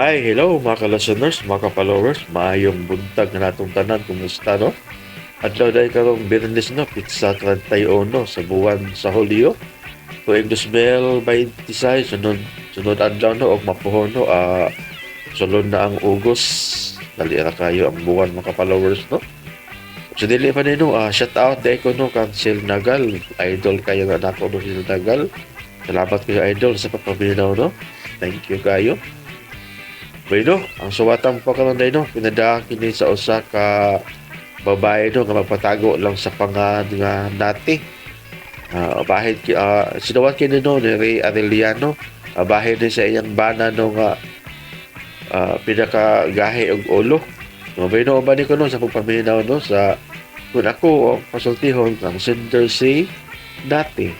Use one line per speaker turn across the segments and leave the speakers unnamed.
Hi, hello mga ka-listeners, mga ka-followers, maayong buntag na natong tanan, kumusta no? Adlaw dahil karong Biyernes no, pizza 31 sa buwan sa Hulyo. Tuig 2026, sunod sunod adlaw no, og mapuhon no, sulod na ang Ugos. Dali ra kayo ang buwan mga ka-followers no. So dili pa nino, shout out dahil ko no, kang Sil Nagal, idol kayo nga nako no, Sil Nagal. Salamat kayo idol sa pagpaminaw no. Thank you kayo. Bueno, ang suwatang pa karon dayno pinadaha kini sa usa ka babae no nga magpatago lang sa pangan nga nati. Bahid sinuwat kini no ni Ray Arellano. Bahid ni sa iyang bana no nga pinakagahi og ulo. No, bueno, uban ni ko no sa pagpaminaw no sa kung ako ang pasultihon ang sender si Nati.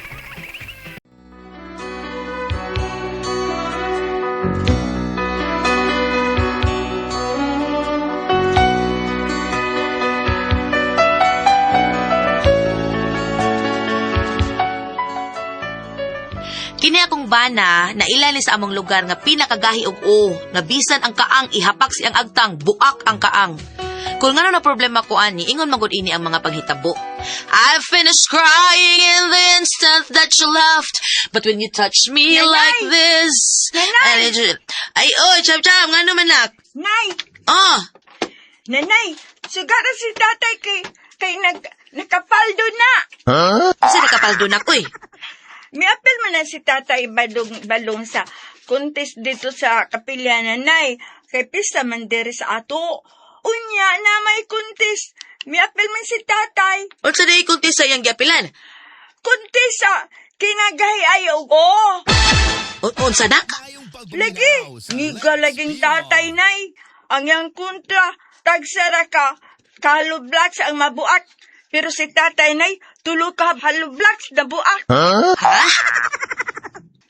Kini akong bana na ni sa among lugar nga pinakagahi og o, nga bisan ang kaang ihapak siyang agtang, buak ang kaang. Kung ngano na problema ko ani, ingon magud ini ang mga panghitabo. I finished crying in the instant that you left, but when you touch me
Nanay!
like this,
Nanay!
and ay, oy, cham cham, ngano man nak?
Nay!
Ah,
Nanay! Sugara si tatay kay nakapaldo na!
kasi nakapaldo na ko eh.
Miapil man na si tatay balong, balong sa contest dito sa kapilya, nanay. Kay pista man diri sa ato. Unya na may contest. Miapil man si tatay.
Unsa day kunti sa iyang giapilan?
Contest sa kinagahi ayaw ko.
Unsa nak?
Lagi, ngiga laging tatay, nay. Ang yang kontra, tagsara ka, kahalo blocks ang mabuak. Pero si tatay, nay, tulo ka halo blocks na buak.
Ha?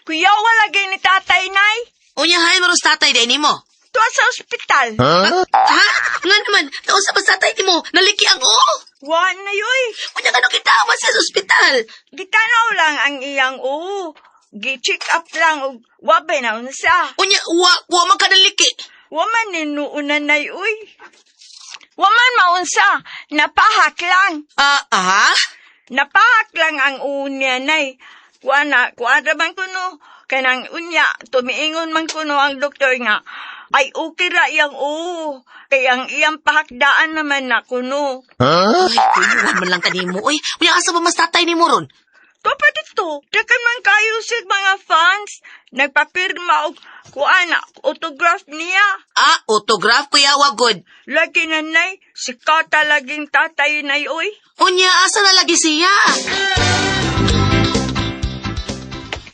Kuyawa lagi ni tatay, nay.
Unya hay maros tatay day nimo.
Tuwa sa ospital.
Ha? Nga naman, nausa pa sa tatay nimo, naliki ang oo.
Wa na yoy.
Unya kano kita man sa ospital.
Gitanaw lang ang iyang oo. Gi-check up lang og wabay na unsa.
Unya wa wa man ka naliki.
Wa man ni nuuna, nay, uy. Wa man maunsa, napahak lang.
Ah, aha?
Napahak lang ang unya, nay. Kuha na, kuha ra man kuno. Kanang unya, tumiingon man kuno ang doktor nga, ay okay ra iyang oo. Kay ang iyang pahakdaan naman na kuno.
Ay, kuyuhan man lang kanimo oy. Unya asa ba mas tatay nimo ron?
To pa dito, dakan man kayo sa mga fans. Nagpapirma og kuha na, autograph niya.
Ah, autograph kuya wa good.
Lagi nanay, si Kata laging tatay nay oy.
Unya asa na lagi siya?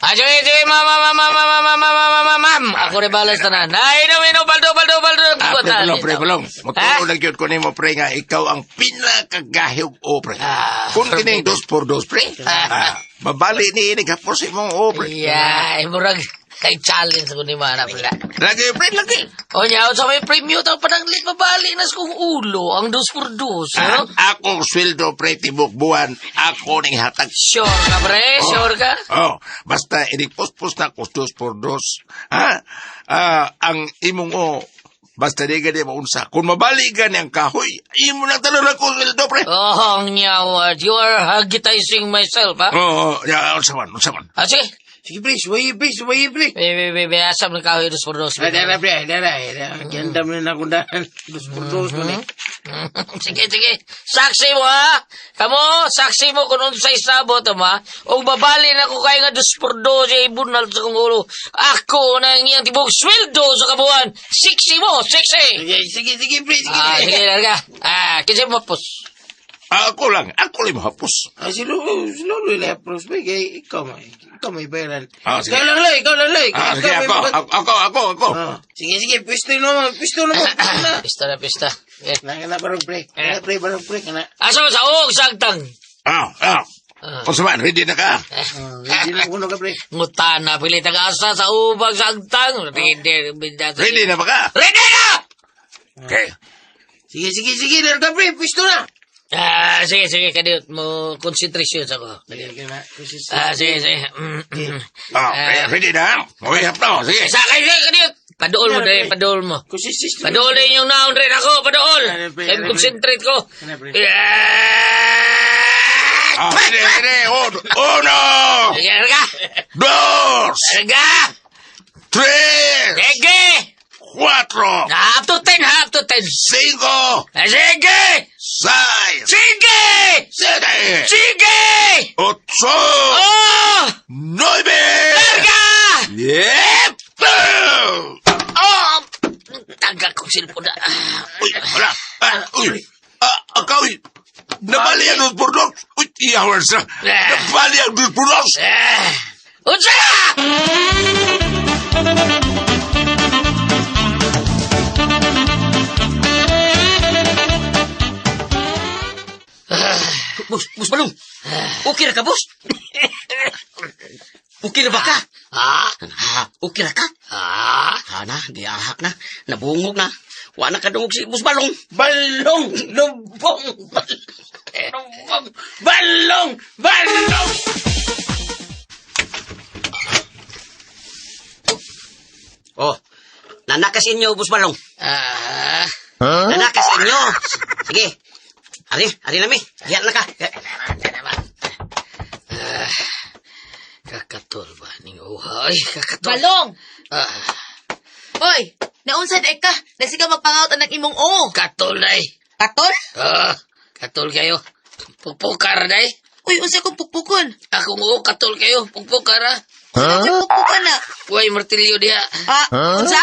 Ah, sige, sige, ma'am, ma'am, ma'am, ma'am, ma'am, ma'am, ma'am, ma'am, ma'am, ma'am. Ako rin balas tanan. Ay, inom, inom, baldo, baldo, baldo.
Ah, pre, balong, pre, balong.
Ha?
Matuo lang yun ko nimo, pre, nga ikaw ang pinakagahig o, pre.
Ah,
Kung kining dos por dos, pre. Ah, babali ni ini ka por sa imong o, pre.
Yeah, murag kay challenge ko ni mana pala.
Lagi, pre, lagi.
O niya, sa may premium tao pananglit mabali na sa kong ulo ang dos por dos,
Ah,
no?
akong sweldo, pre, tibok buwan. Ako ning hatag.
Sure ka, pre? Sure ka?
Oh, basta inigpos-pos na ko dos por dos. Ha? Ah, ang imong o, basta di gani maunsa. Kung mabali gani ang kahoy, imo lang talon ako sweldo, pre.
Oh, nyawa, you are hagitizing myself, ha?
Oo, oh, ya, unsa man, unsa man.
Ah, sige.
Sige, pre. Suwayi, pre. Suwayi, pre.
Be, be, be, be, asam ng kahoy dos por dos.
Ah, dara, pre. Dara. Dara. Ganda mo na akong dahan. Dos por dos mo na.
Sige, sige. Saksi mo, ha? Kamo, saksi mo kung unsay sabot, ha? O babali na ko kayo nga dos por dos, eh, ibunal sa kong ulo. Ako na ang iyang tibok sweldo sa kabuan. Siksi mo, siksi!
Sige, sige, sige, pre. Sige,
Ah,
pre.
sige, larga. Ah, kasi mo pos.
Ako lang, ako lang mahapos.
Ah, si Lolo, si Lolo ila, pros, pre. Kay ikaw, may, ikaw may bayaran.
Ah, sige.
Ikaw lang, Loy. Ikaw lang, Loy.
Ah,
Ikaw
sige,
may
ako,
bukat.
ako, ako, ako, ako.
Ah, sige, sige. Pwesto na mo. Pwesto na mo. Pwesto na.
Pista na, pista. Okay.
Na, kana, barong, pre. Kana, pre, barong, pre. Kana.
Asa mo sa og sagtang?
Ah, ah.
Ah.
Unsa man, ready na ka?
Ah, ready na kuno ka, pre.
Ngutana, pilit ang asa sa ubag sagtang. Ready, ready.
Ready na ba ka?
Ready na!
Okay.
Sige, sige, sige. Larga, pre. Pwesto na.
Ah, sige, sige, kadiyot mo konsentrasyon sa ko.
Sige, kana.
Ah, sige, sige.
Ah, ready na? Okay, hap na. Sige.
Sa kay sige, kadiyot. Paduol mo dahil, paduol mo.
Kung si sis...
Paduol na inyong naon rin ako, paduol.
Ano, pre,
Kaya
ano, pre?
concentrate ko.
Ano, pre?
Ah, sige, sige. Uno,
Sige, ka.
dos,
Sige.
tres,
Sige.
cuatro,
Ah, up to 10, ha? Up to 10.
cinco,
Sige!
seis,
Sige!
siete,
Sige!
ocho,
Oh!
nueve,
Larga!
diez.
Oh! Taga kong cellphone na.
Uy, wala. Ah, uy. Ah, akaw, uy. Nabali ang dos por dos. Uy, iyawan sa. Nabali ang dos por dos.
Eh! Unsa!
Bus, bus balong. Okay ra ka, boss? Okay ra ba ka?
Ah?
Okay ra ka?
Ah?
Ha na, giahak na. Nabungog na. Wa na kadungog si Bus Balong. Balong! Lubong! Balong! Balong! Balong! Oh, nanakas inyo, Bus Balong.
Ah?
Nanakas inyo. Sige. Ari, ari nami. Diyan na ka.
Kakatol ba ning uhay? Kakatol.
Balong!
Ah,
Oy, naunsa dae ka? Nagsiga magpangaut ang imong o.
katol day.
Katol?
Ah, katol kayo. Pukpukar day.
Uy, unsa kong pukpukon?
Akong oo, katol kayo. Pukpukar ah.
Huh? Unsa pukpukon na?
Uy, martilyo diha.
Ah, unsa?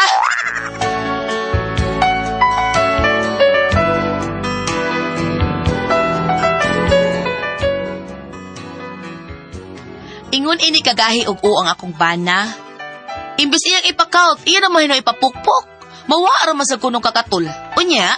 Ingon ini kagahi og o ang akong bana. Imbes iyang ipakaut, iya naman hino ipapukpok. Mawa ra man sa kunong kakatol. Unya,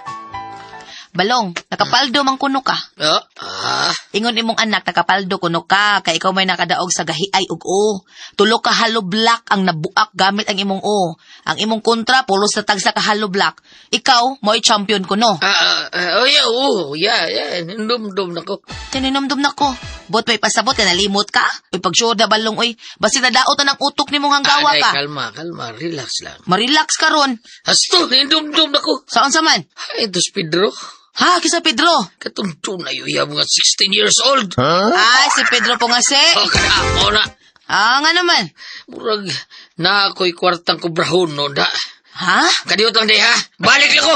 Balong, nakapaldo man kuno ka.
Oh, ah.
Ingon imong anak nakapaldo kuno ka kay ikaw may nakadaog sa gahiay og o. Tulo ka hollow block ang nabuak gamit ang imong o. Ang imong kontra pulos sa tagsa ka hollow block. Ikaw mo'y champion kuno.
Ah, ah, ah, oh, yeah, oh, yeah, yeah. Dum-dum na ko.
Tininumdum nako. Bot may pasabot ka nalimot ka. Uy pagsyuda balong oy. Basi nadaot na ng utok nimong hanggawa
Aday,
ka.
kalma, kalma. Relax lang.
Marelax ka ron.
Hasto, hindumdum na ko.
Saan sa man?
Ay, dos Pedro.
Ha, kisa Pedro.
Katong na yung mga 16 years old.
Ay, si Pedro po nga si.
Oh, kada na.
Ah, nga naman.
Murag, na ako'y kwartang kubrahon, no, da.
Ha?
Kadiyot lang di, ha? Balik lang ko!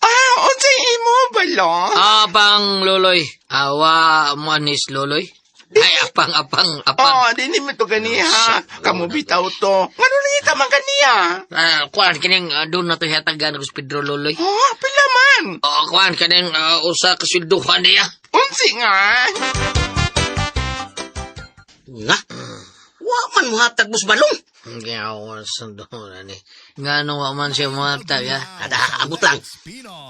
Ah, unsay imo balong?
Apang, loloy. Awa, manis, loloy. Ay, apang, apang, apang.
Oh, dili mo to ganiha. Kamu bitaw to. Ngano nangita man ganiya?
Ah, kuan, kining, doon na to hatagan ko si Pedro, loloy.
Oh, pila man.
Oh, kuan, kining, usa kasilduhan niya.
Unsi nga.
Nga. Wa man muhatag Bus Balong.
Gawa sa doon, ani. Nga nung wa man siya muhatag, ha?
Ada, abot lang.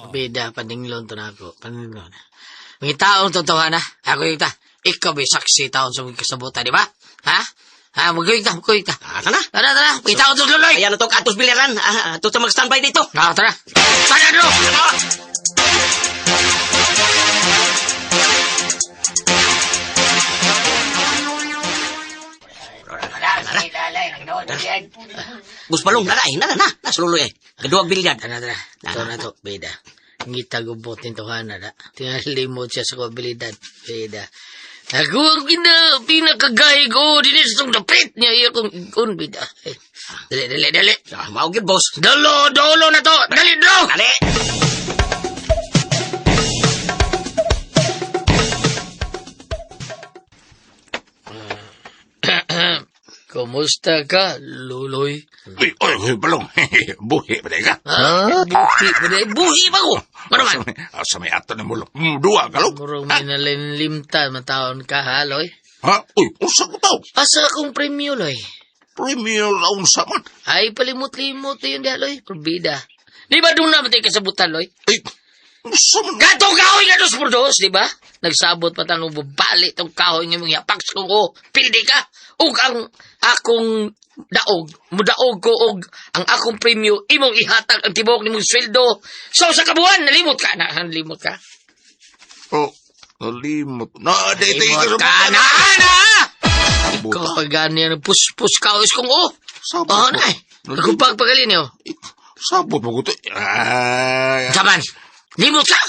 Bida, paninglon to na ako. Paninglon. Mga taong totoo na. Ako yung ta. Ikaw may saksi taon sa mga kasabutan, di ba? Ha? Ha, maguyog ta, maguyog ta.
Ah, tara.
Tara, tara. Mga taong to, luloy.
Ayan na to, katos bilyaran. Ah, ato ta mag-standby dito.
Ah, tara. Tara, do!
Bus Balong, nara ay, nara na. Nasa luloy ay. Kaduag bilyad.
Tara, tara. Ito na to, bida. Ngita gubotin to ka na, da. Tinalimot siya sa kabilidad. Bida. Ako ang pinakagay ko. Dinis itong dapit niya. Iya kong ikon, bida. Eh, Dali, dali, dali.
Ah, mao gyud, boss.
Dolo, dolo na to. Dali, dolo!
Dali.
Kumusta ka, Luloy?
Uy, uy, uy, balong. Buhi ba ka?
Ha? Buhi ba na? Buhi ba ko? Ano man?
Asa may ato na mulo. Duwa ka, lo.
Murong may nalinlimtan mataon ka, ha, Loy?
Ha? Uy, unsa ko tao?
Asa akong premyo, Loy?
Premier la unsa man.
Ay, palimot-limot yun diha, Loy. Probida. Di ba doon na matay kasabutan, Loy?
Ay, unsa man?
Gatong kahoy nga dos por dos, di ba? Nagsabot pa tanong bubali tong kahoy nga mong yapak sa ko. Pildi ka! Ug ang akong daog, mudaog ko og ang akong premyo imong ihatag ang tibuok nimong sweldo. So sa kabuan nalimot ka na, nalimot ka.
Oh, nalimot. Na, di, di,
Nalimot ka na, na! Ikaw pa ganyan, puspos ka is kong oh.
Sabot
Oh,
mo.
nay. Nagupag pagalin niyo.
Sabot mo ko to. Ah,
Saman, limot ka!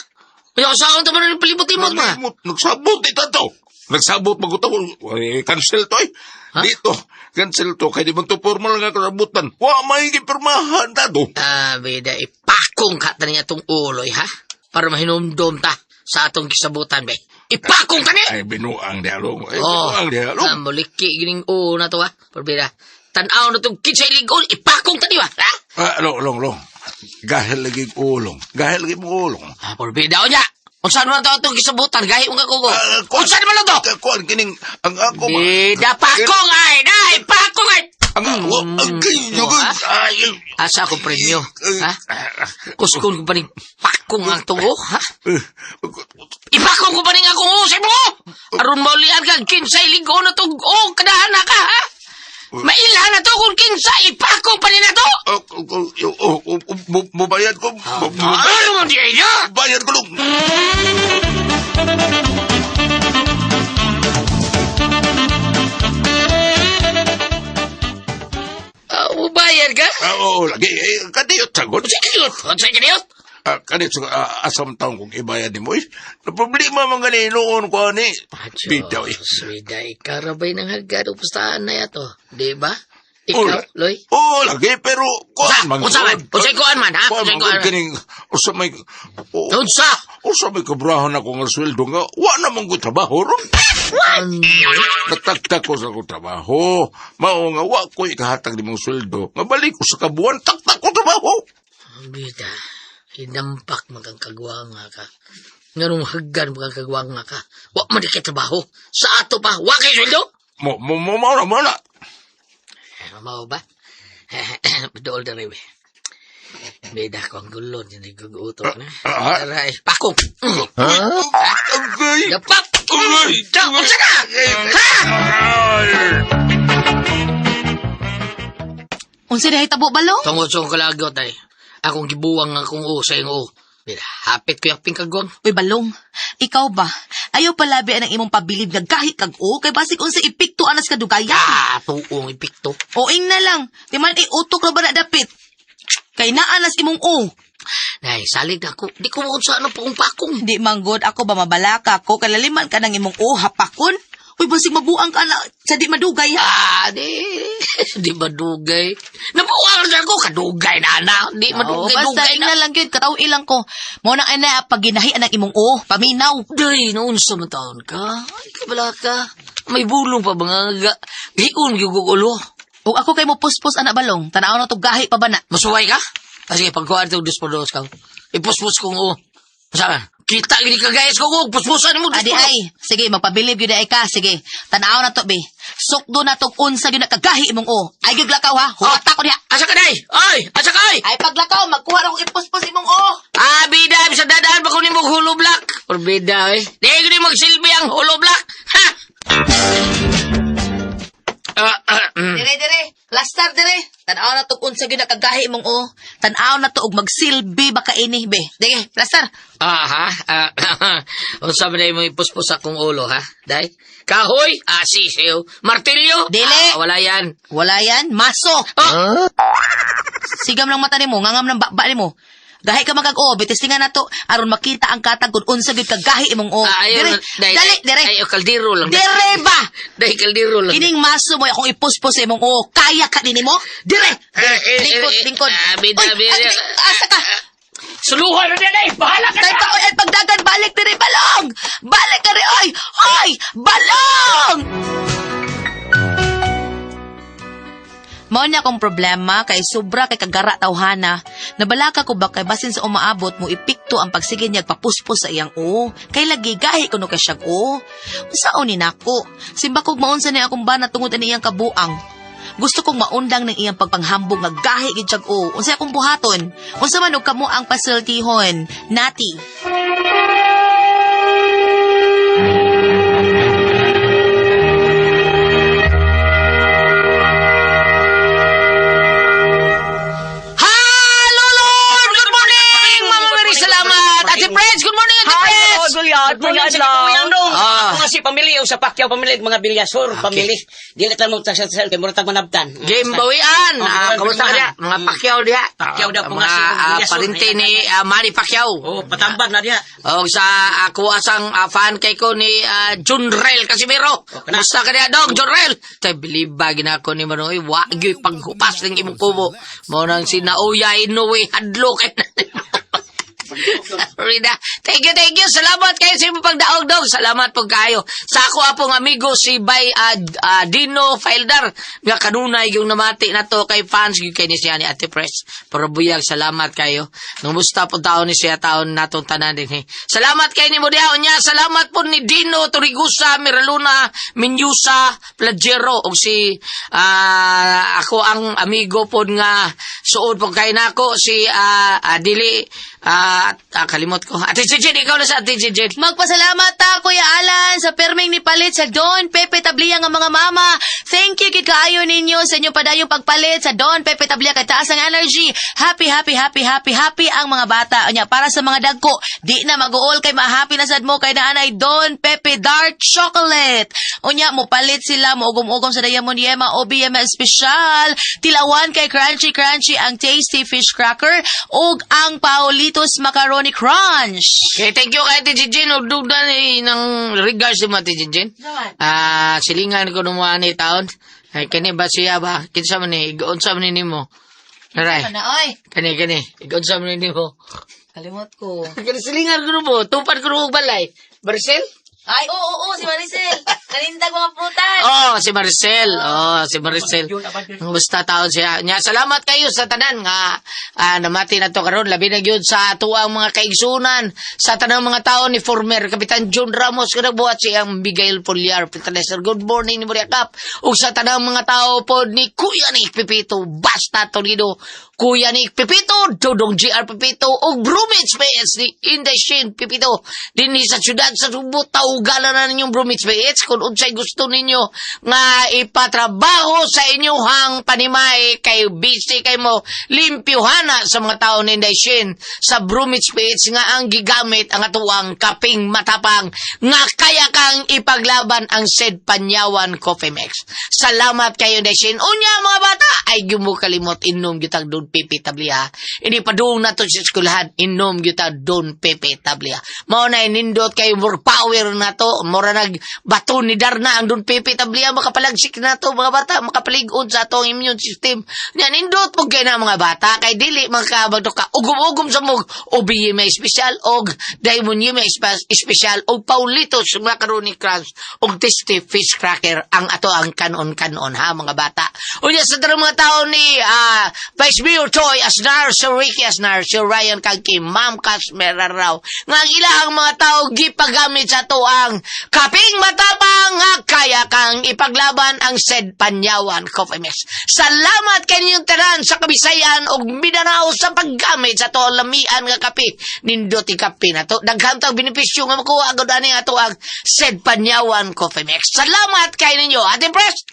Kaya saan ito man palibot-limot mo?
Nalimot. Nagsabot ito to. Nagsabot mo ko to. Eh, cancel to eh.
Ha?
Dito. Cancel to. Kaya di man to formal nga karabutan. Wa may gipirmahan ta to.
Ah, bida, ipakong ka ta niya itong uloy, ha? Para mahinumdum ta sa atong kisabutan, be. Ipakong ka ni!
Ay, binuang dialog. Ay,
Oh,
binuang dialog.
ah, muliki gining ulo na to, ha? Pero bida, tanaw na itong kitsa iligon, ipakong ta di ba, ha?
Ah, long, long, long. Gahil lagi ulong. Gahil lagi mo ulong.
Ah, pero bida, o niya! Unsa man to atong kisabutan, gahi mo ka kugo.
Ah, kuwan-
Unsa man to?
Kuwan, kining, ang ako ma.
Bida, pakong ay! Day, pakong ay!
Ang ako, ang kayo.
Oh, ha?
Ay,
Asa ako premyo, ha?
ah,
Kuskon ko pa rin pakong ang tungo, ha?
eh,
Ipakong ko pa rin akong usay mo! Aron maulian ka, kinsay ligo na to, o, kadahan na ka, ha? Mailhan na to kung kinsa, ipakong pa rin na to!
Oh, oh, oh, oh, oh, Mubayad ko.
Ano mo di ay na?
Bayad ko lang.
Ah, Mubayad ka?
Ah, oo, lagi. Eh, Kadiyot sagot.
Unsay kaniyot? Unsay kaniyot?
Ah, kadiyot sa ah, asam taong kung ibayad ni mo. Eh, na problema man gani noon ko ani. Bitaw eh.
Bida, ikarabay ng hagad o pustahan na yato. Di ba? Ikaw,
Wala.
Loy?
Oo, lagi, pero
Unsa?
kuan man.
Unsa man? Unsay kuan man, ha?
Kuan
Unsay
man
kuan man?
kining usa may oh,
Unsa?
usa may kabrahan ako nga sweldo nga wa na man ko trabaho ron.
Ano?
Natagtag ko sa akong trabaho. Mao nga wa ko ikahatag ni mong sweldo. Nga balik ko sa kabuan, tagtag ko trabaho.
Bida, hinampak magang kagwa nga ka. Nganong haggan magang kagwa nga ka. Wa man di kay trabaho. Sa ato pa, wa kay sweldo?
Mo mo mo mo na mo na.
Eh, Mao ba? Dool na rin, eh. Bida ko ang gulo, hindi ko guutok na.
Ah, ah.
Aray, pakong! Mm.
Agay!
Dapak!
Agay!
Unsa ka? Ha?
Ay!
Unsa dihay tabo balong?
Tungod sa akong kalagot ay, akong gibuwang akong u sa iyong u. Bida, hapit ko yung pingkagwang.
Uy balong, ikaw ba? Ayaw palabi ang imong pabilib nga gahi kag o kay basig unsa epekto anas kadugayan.
Ah, tuong epekto.
O ing na lang, di man iutok ra ba na dapit? Kay naa nas imong o.
Nay, salig na ako. Di ko maunsa ano pa kung pakong.
Di manggod ako ba mabalaka ko kalaliman ka ng imong o hapakon. Uy basig mabuang ka na sa di madugay ha.
Ah, di. Di madugay. Nabuwang na ako. Kadugay na, na. Di
Oo,
madugay,
basta
dugay
ing na
na.
lang gyud kataw ilang ko. Mo na ana pag ginahian ang imong o, paminaw.
Day, noon sa mataon ka. Ay, kabala ka. May bulong pa ba nga? Giun, gigugulo.
Ug ako kay mo puspos ana balong, tan-aw na to gahi pa ba na.
Masuway ka? Ah, sige, pagkuhaan ito, dos por dos ka. Ipuspos kong o. Saan? Kita, gini ka guys ko, oh. Puspusan mo, dos
Adi
por dos.
ay, sige magpabilib gyud ay ka, sige. Tan-aw na to be. Sukdo na to unsa gyud na kagahi imong o. Ay gyud lakaw ha, huwata ko diha.
Asa ka, day? Ay, asa ka, ay?
Ay paglakaw, magkuha ra kog ipuspos imong o.
Ah, bida, bisa dadaan pa ko ni mong hulo black. Or bida, eh. Di ko ni magsilbi ang hulo black. Ha? Ah, ah, mm.
Dire dire, lastar dire. Tan-aw na to unsa gyud na kagahi imong o. Tan-aw na to og magsilbi baka ini be. Dire, lastar.
Ah, ha? Ah, unsa man mo ipuspos akong ulo, ha? Day? Kahoy? Ah, sisiw. Martilyo?
Dili.
Ah, wala yan.
Wala yan, maso.
Oh!
Sigam lang mata nimo, ngangam ng baba nimo. Gahi ka magag o, bitestingan na to aron makita ang katag kung unsa gyud kagahi imong o.
Ah, ayaw
Dire,
na. Day,
dali,
day.
dire.
Ay, oh, kaldero lang.
Dire ba?
Day, kaldero lang.
Kining maso mo akong ipuspos sa imong o. Kaya ka nini mo? Dire.
Eh, eh,
Lingkod,
eh,
lingkod.
ah, bida,
Uy,
bida.
ay, asa ka?
Suluhan na din, ay! Bahala ka
Tay
na!
pa, oy, ay pagdagan balik dire balong. Balik ka oy. Oy, balong. Mao niya akong problema kay sobra kay kagara tawhana. Nabalaka ko ba kay basin sa umaabot mo epekto ang pagsige niya papuspos sa iyang o. Kay lagi gahi kuno kay siyag o. Unsaon ni nako? Simba kog maunsa ni akong bana tungod ani iyang kabuang. Gusto kong maundang ng iyang pagpanghambog nga gahi gid siyag o. Unsa akong buhaton? Unsa man og kamo ang pasultihon? Nati.
Hello, Lord! Good morning! Mama Mary, salamat! Ate Friends, good morning, Ate
Hi,
Friends!
Goliath.
Good morning sa
Mga adlaw.
katuwang dong.
Ah.
Ako nga si pamilya o sa Pacquiao pamilya, mga Bilyasor pamilya. Dili ta mo sa sa kay mura ta manabtan.
Game bawian.
Oh,
Ah, kamusta ka diha? Mga Pacquiao diha.
Pacquiao daw po
Mga
nga si Bilyasor.
parente ni Manny Pacquiao.
Oh, patambag na diha.
O sa ako asang fan kay ko ni Junrel Casimiro.
Oh, kana.
Kumusta ka diha dog Junrel? Tay biliba ginako ni Manoy wa gyud paghupas ning imong kubo. Mao nang sinauya Inoue hadlo kay Rida. Thank you, thank you. Salamat kayo sa imong pagdaog dog. Salamat po kayo. Sa ako apong amigo si Bay Dino Fildar nga kanunay yung namati na to kay fans gyud kay ni siya ni Ate Press. Pero buyag salamat kayo. Numusta po taon ni siya taon natong tanan din. Eh. Salamat kay ni mo diha unya. Salamat po ni Dino Torigusa, Miraluna, Minyusa, Plagero og si ako ang amigo pod nga suod po kay nako si dili kalimot ko. Ate Jijin, ikaw na sa Ate Jijin.
Magpasalamat ta, Kuya Alan, sa perming ni palit sa Don Pepe Tablia nga mga mama. Thank you kid kaayo ninyo sa inyong padayong pagpalit sa Don Pepe Tablia kay taas ang energy. Happy, happy, happy, happy, happy ang mga bata. Unya, para sa mga dagko, di na mag-uol kay ma-happy na sad mo kay naanay Don Pepe Dark Chocolate. Unya, mo palit sila, mo ugom-ugom sa Diamond Yema OBM Special. Tilawan kay Crunchy Crunchy ang Tasty Fish Cracker ug ang Paolitos Macaroni Crunch.
Okay, thank you kay Ate Jijin. Ug dugdan eh, ng regards mo Ate Jijin. Silingan ko nung mga ni taon. Ay, kani ba siya ba? Kinsa man ni? Igoon sa man ni nimo. Aray.
Ano na, oy?
Kani, kani. Igoon sa man ni nimo.
Kalimot ko.
Kani silingan ko mo. Tupad ko nung balay. Marcel?
Ay, oo, oo, oo, si Maricel. Nanindag mga prutas.
Oh, si Marcel. Oh, si Marcel. Basta taon siya. Nya, salamat kayo sa tanan nga namati na to karon labi na gyud sa atuang mga kaigsunan sa tanang mga tao ni former Kapitan John Ramos kada buhat siyang Miguel Poliar Fertilizer. Good morning ni Maria Cap. Ug sa tanang mga tao pod ni Kuya ni Pepito Basta Toledo, Kuya ni Pepito, Dodong GR Pepito ug Brumits PS ni Inday Shane Pepito dinhi sa syudad sa Subo. Tawgalan na ninyong Brumits PS kung unsay gusto ninyo nga ipatrabaho sa inyuhang panimay kay busy kay mo limpyuhana sa mga tao ni Inday Shane sa Brumits PH nga ang gigamit ang atuang kaping matapang nga kaya kang ipaglaban ang said Panyawan Coffee Mix. Salamat kayo Inday Shane. Unya mga bata ay gyud kalimot inom gyud Don Pepe Tablia. Ini padung na to sa eskwelahan inom gyud Don Pepe Tablia. Mao na nindot kay more power na to, mura nag bato ni Darna ang Don Pepe Tablia makapalagsik na to mga bata, makapalig-on sa atong immune system. Nya nindot po kay na mga bata kay dili makabagto ka ugom-ugom sa mog OBM may espesyal og Diamond may espesyal og Paulitos Macaroni Crunch og Tasty Fish Cracker ang ato ang kanon-kanon ha mga bata. Unya sa tanang mga tao ni Vice Mayor Choi Asnar, Sir Ricky Asnar, Sir Ryan Kagki, Ma'am Cash Meraraw nga ang ilahang mga tao gipagamit sa ato ang kaping matapang nga kaya kang ipaglaban ang said Panyawan Coffee Mix. Salamat kaninyong tanan sa Kabisayan ug Mindanao sa paggamit sa ato ang lamian nga kape. Nindot kape na to. Daghan tang benepisyo nga makuha agad ani ato ang said Panyawan Coffee Mix. Salamat kay ninyo. Ate Pres!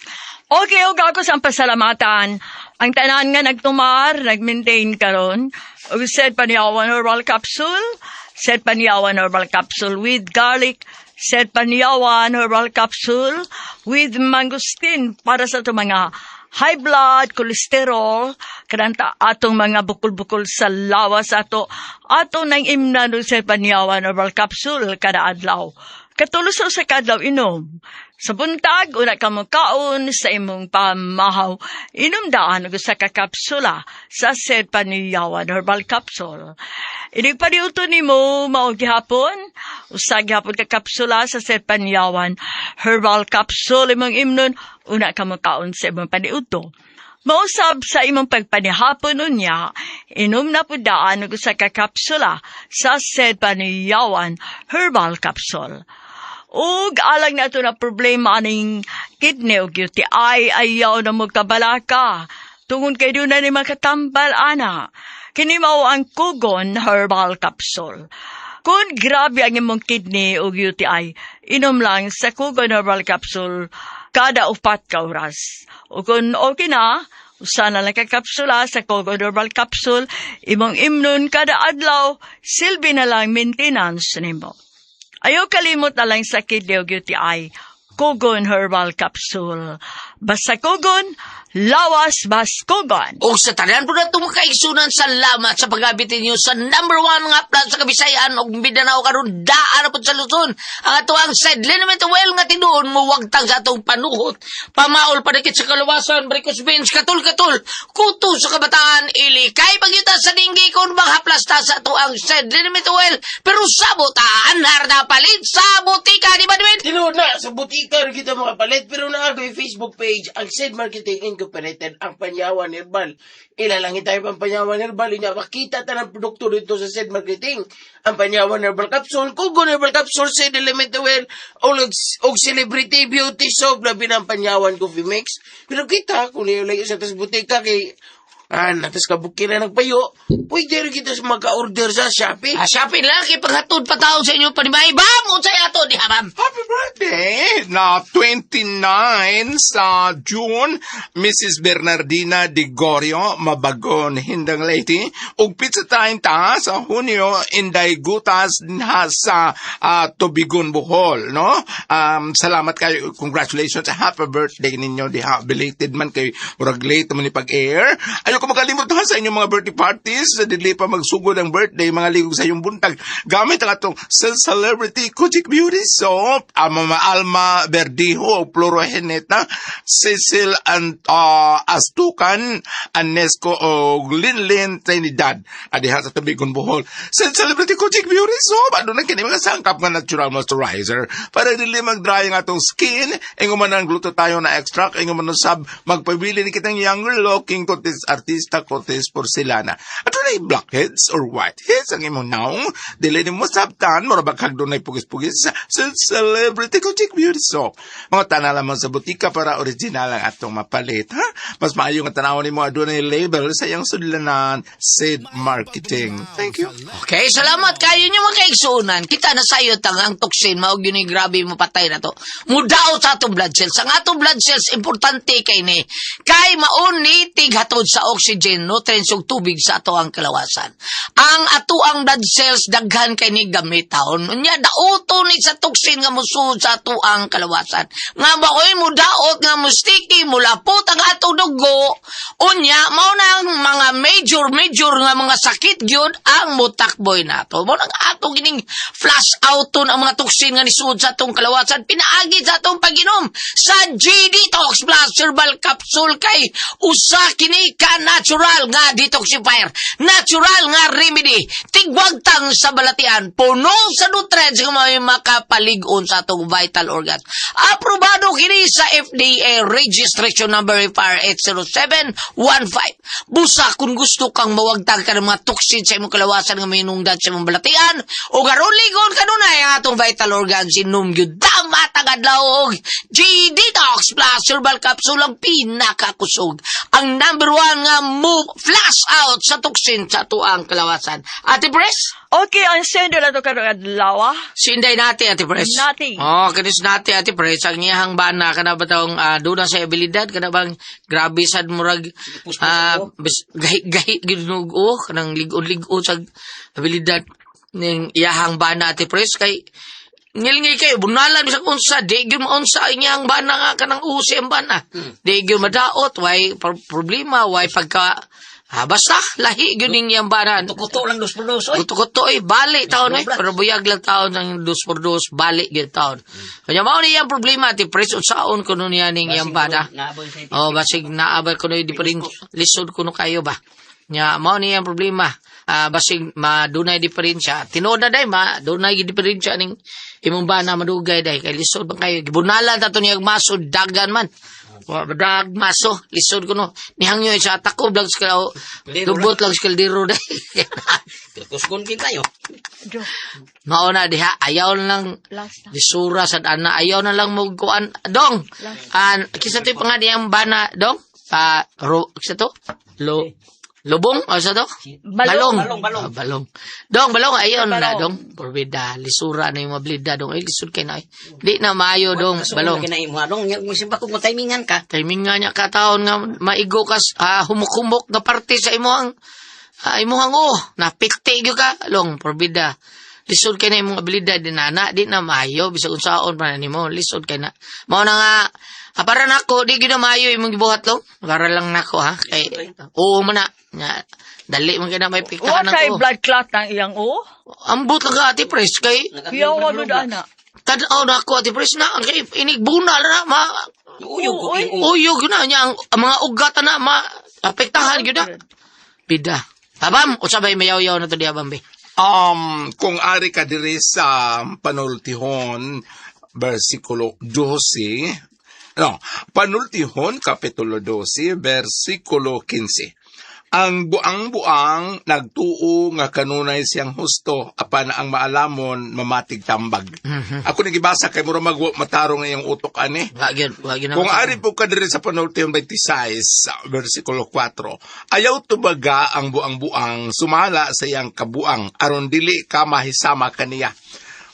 Okay, og ako sa pasalamatan. Ang tanan nga nagtumar, nag-maintain karon. Og said Panyawan herbal capsule, said Panyawan herbal capsule with garlic, said Panyawan herbal capsule with mangosteen para sa itong mga high blood, cholesterol, kananta atong mga bukol-bukol sa lawas ato, ato nang imnan og said Panyawan herbal capsule kada adlaw. Katulos sa kadlaw inom. Sa buntag, una ka mo kaon sa imong pamahaw. Inom daan og usa ka kapsula sa said Paniyawan herbal capsule. Inig paniuto nimo mao gihapon, usa gihapon ka kapsula sa said Paniyawan herbal capsule imong imnon, una ka mo kaon sa imong paniuto. Mausab sa imong pagpanihapon unya, inom na pud daan og usa ka kapsula sa said Paniyawan herbal capsule. Ug alang na ito na problema aning kidney ug UTI ayaw na mo kabalaka. Tungod kay doon na ni makatambal ana. Kini mao ang Kugon Herbal Capsule. Kung grabe ang imong kidney ug UTI, inom lang sa Kugon Herbal Capsule kada 4 ka oras. O kung okay na, usa na lang ka kapsula sa Kugon Herbal Capsule, imong imnon kada adlaw, silbi na lang maintenance nimo. Ayaw kalimot na lang sa kidney ug UTI. Kugon Herbal Capsule. Basta kugon, lawas bas kugon.
O sa tanan po na itong makaigsunan, salamat sa pagabit ninyo sa number one nga plan sa Kabisayan og Mindanao karon daan na po sa Luzon. Ang ato ang said liniment well nga tinuon mo wagtang sa atong panuhot. Pamaol padikit sa kaluwasan, varicose veins, katul-katul, kuto sa kabataan, ilikay pagyuta sa dinggi kung maghaplasta sa ato ang said liniment well. Pero sabot, aanhar na palit sa butika, di ba, Dwin?
Tinuod na, sa butika rin kita makapalit, pero naagoy Facebook page, ang Said Marketing Incorporated, ang Panyawan Herbal. Ilalangin tayo pang Panyawan Herbal, inya makita ta ng produkto dito sa Said Marketing. Ang Panyawan Herbal Capsule, Kugon Herbal Capsule, Said Element Oil, og Celebrity Beauty Soap, labi na ang Panyawan Coffee Mix. Pero kita, kung nilayo sa tas butika, kay natas kabukin na nagpayo, pwede rin kita maka-order sa Shopee.
Ah, Shopee lang, ipaghatod pa taon sa inyo panimay. Bam! Unsay ato, di ha, bam?
Happy birthday! Na 29 sa June, Mrs. Bernardina Di Gorio, Mabagon, Hindang Leyte, ug pizza time ta sa Hunyo, Inday Gutas dinha sa Tubigon, Bohol, no? Salamat kayo. Congratulations. Happy birthday ninyo diha. Belated man kay murag late man ni pag-air. Ayaw ko makalimot ha sa inyong mga birthday parties. Dili pa magsugod ang birthday, mga ligog sa iyong buntag. Gamit ang atong Celebrity Kojik Beauty Soap, ang Mama Alma Verdijo, Floro Heneta, Cecil Astucan, Anesco o Linlin Trinidad. Adiha sa Tubigon, Bohol. Sa Celebrity Kojik Beauty Soap, ano na kini mga sangkap nga natural moisturizer para dili mag-dry ang atong skin, ingon man ang glutathione na extract, ingon man sab magpabili ni kitang younger looking kutis artista kutis porcelana. Adunay blackheads or whiteheads ang imong naong, dili nimo sabtan, mura bakag dunay pugis-pugis sa Celebrity Kojik Beauty Soap. Mga tanan lamang sa butika para original ang atong mapalit, ha? Mas maayo nga tanawon nimo adunay label sa iyang sudlanan, Sid Marketing. Thank you.
Okay, salamat kayo nyo mga kaigsunan. Kita na sayo tang ang toxin, maog yun yung grabe mo patay na to. Mudaot sa atong blood cells. Ang atong blood cells, importante kay ni. Kay maon ni tighatod sa oxygen, nutrients ug tubig sa ato ang kalawasan. Ang ato ang blood cells, daghan kay ni gamitaon. Unya, dauto ni sa toxin nga musuod sa ato ang kalawasan. Nga maoy mudaot nga mustiki, mulapot ang atong dugo. Unya, mao na ang mga major, major nga mga sakit gyud ang mutakboy nato. Mao nang ato gining flush out ang mga toxin nga nisuod sa atong kalawasan pinaagi sa atong pag-inom sa G-Detox Plus Herbal Capsule kay usa kini ka natural nga detoxifier, natural nga remedy, tigwagtang sa balatian, puno sa nutrients nga may makapalig-on sa atong vital organs. Aprobado kini sa FDA registration number FR 80715. Busa kung gusto kang mawagtang ka ng mga toxin sa imong kalawasan nga minungdan sa imong balatian o karon ligon kanunay ang atong vital organs, inom gyud damat ang adlaw og G-Detox Plus Herbal Capsule, ang pinakakusog, ang number one nga move flush out sa toxin sa atuang kalawasan. Ate Pres?
Okay, ang sender na to karong adlaw, ah.
Sinday nati, Ate Pres.
Nati.
Oh, kinis nati, Ate Pres. Ang iyahang bana, kana ba taong doon na sa abilidad, kana bang grabe sad murag, gahi, gahi, ginog, oh, kanang lig-on-lig-on sa abilidad ning iyahang bana, Ate Pres, kay, ngilngil kayo, bunalan bisag unsa, di gyud maunsa ang iyang bana nga kanang usi ang bana. Di gyud madaot, way problema, way pagka, basta, lahi gyud ning iyang bana.
Kuto lang dos por dos, oy.
Kuto-kuto eh, bali taon eh. Pero buyag lang taon ng dos por dos, bali gyud taon. Kanya mao ni iyang problema, ti pres unsaon kuno niya ning iyang bana. Oh, basig naabay kuno di pa rin lisod kuno kayo ba. Nya mao ni iyang problema. Basig madunay diferensya. Tinuod na day ma, dunay diferensya ning imong bana madugay day kay lisod man kayo. Gibunalan ta to niya maso dagan man. Wa dag maso lisod kuno. Nihangyo sa takob lang sa lubot lang sa kaldero day.
Kusgon kin kayo.
Do,
Mao na diha, ayaw na lang
last na.
lisura sa ana, ayaw na lang mo kuan dong. An kisa to pa nga diyang bana dong? Pa ro kisa to? Lo lubong o sa to?
Balong.
Balong, balong.
Ah, balong. Dong, balong ayaw na
Balong.
dong. Porbida lisura na yung mablida dong. Ay lisod kay na. Di na maayo dong, balong.
Kinai mo dong, nya mo simba kung timingan ka.
Timing nga niya kataon nga maigo kas humuk-humuk nga parte sa imong imong oh napikti gyud ka long porbida. Lisod kay na imong abilidad din na, di na maayo bisag unsaon pa na nimo, lisod kay na. Mao na nga ah, para nako di gyud na maayo imong gibuhat long. Para lang nako ha kay oo man na. Nga, dali man kay na may
Wa
piktahan
kay
ako.
blood clot ng iyang o.
Ambot lang ka Ate Pres kay
Yawa gud ana.
tan-aw na ako Ate Pres na ang kay inigbunal na ma
Uyog ko
Uy.
yung
uyog na niya ang mga ugat na ma apektahan gyud na. Bida. Abam, usa bay mayaw-yaw na to di abam be.
Kung ari ka diri sa panultihon, versikulo 12, no, panultihon, kapitulo 12, versikulo 15. Ang buang-buang nagtuo nga kanunay siyang husto apan ang maalamon mamatig tambag. Ako ni gibasa kay mura mag matarong ang iyong utok ani.
Wa gyud, wa gyud na.
Kung ari po ka diri sa panultihon 26, versikulo 4, ayaw tubaga ang buang-buang sumala sa iyang kabuang aron dili ka mahisama kaniya.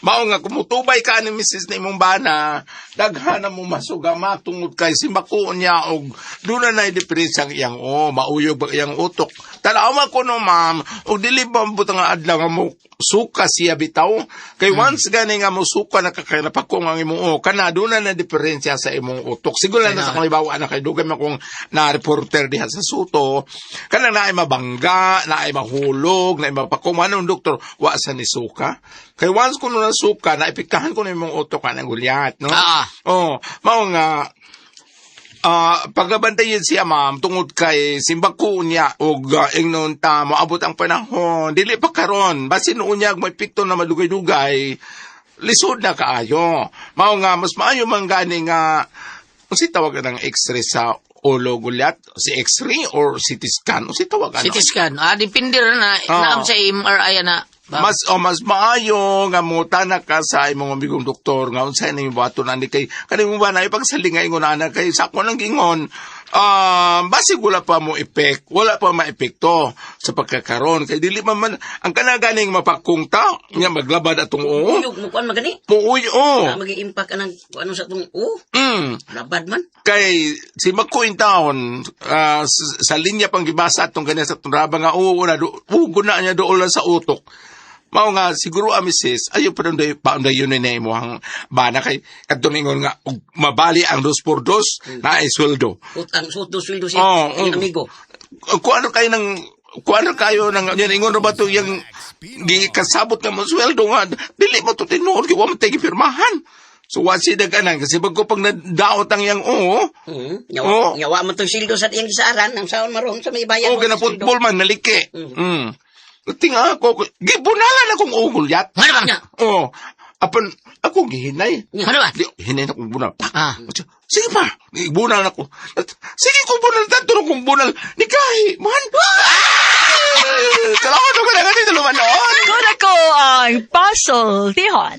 Mao nga kumutubay ka ni Mrs. na imong bana, daghan na mo masugama tungod kay simbako niya og doon na diferensya ang iyang o mauyog ba iyang utok. Tanaw man ko no ma'am, og dili ba butang nga adlaw nga mo suka siya bitaw kay once gani nga mo suka na kakay napakong ang imong o kana doon na diferensya sa imong utok. Siguro na sa kung na kay dugay man kung na reporter diha sa Suto, kanang naay mabangga, naay mahulog, naay mapakong anong doktor wa sa ni suka. Kay once kuno na suka, naepektahan ko na imong utok kanang gulyat, no?
Ah.
Oh, mao nga pagabantayan siya ma'am tungod kay simbako niya og ingnon ta moabot ang panahon dili pa karon basin unyag may pikto na madugay-dugay lisod na kaayo mao nga mas maayo man gani nga unsi tawag ng x-ray sa ulo gulyat si x-ray or CT scan unsi tawag ano
CT scan. Ah, depende ra na.
Oo.
Naam sa MRI na. Ba?
Mas o mas maayo nga mutana ka sa imong amigong doktor nga unsay ning buhaton ani kay kani mo ba na ipagsalinga ingon ana kay sa ako nang gingon basig wala pa mo epek wala pa maepekto sa pagkakaron kay dili man man ang kanaganing mapakong ta nga maglabad atong oo
Uyog mo kuan magani.
muuy o
Na magi impact anang ano sa tong o. Labad man.
Kay si Magko in town sa linya pang gibasa atong ganyan sa tunraba nga oo na do, ugo na niya dool lang sa utok mao nga siguro a misis ayo pa dunday paunday yun na imong bana kay kadto ningon nga og mabali ang dos por dos na ay sweldo.
Utang suto sweldo siya.
Oh,
Ang
oh.
amigo.
Kung ano kayo ng kung ano kayo ng yan ingon ra ba to yung gikasabot nga mo sweldo nga dili mo to tinuod kay wa man tay gipirmahan. So wa si daganan kasi bago pag nadaot ang yang oo.
Nyawa,
Oh.
nyawa man tong sweldo sa iyang gisaaran ang saon maron sa may bayan.
O kana football man naliki. Tinga ako gibunalan akong ugol yat.
Ano ba?
Nya.
Oh, apan ako gihinay.
Ano ba?
Di, hinay na kong bunal.
Ah.
Sige pa, bunal ako. Sige ko bunal, tanto na kong bunal. Ni Kahi, man. Salamat ko na ganito lumanon.
Kuna ko ang puzzle tihon.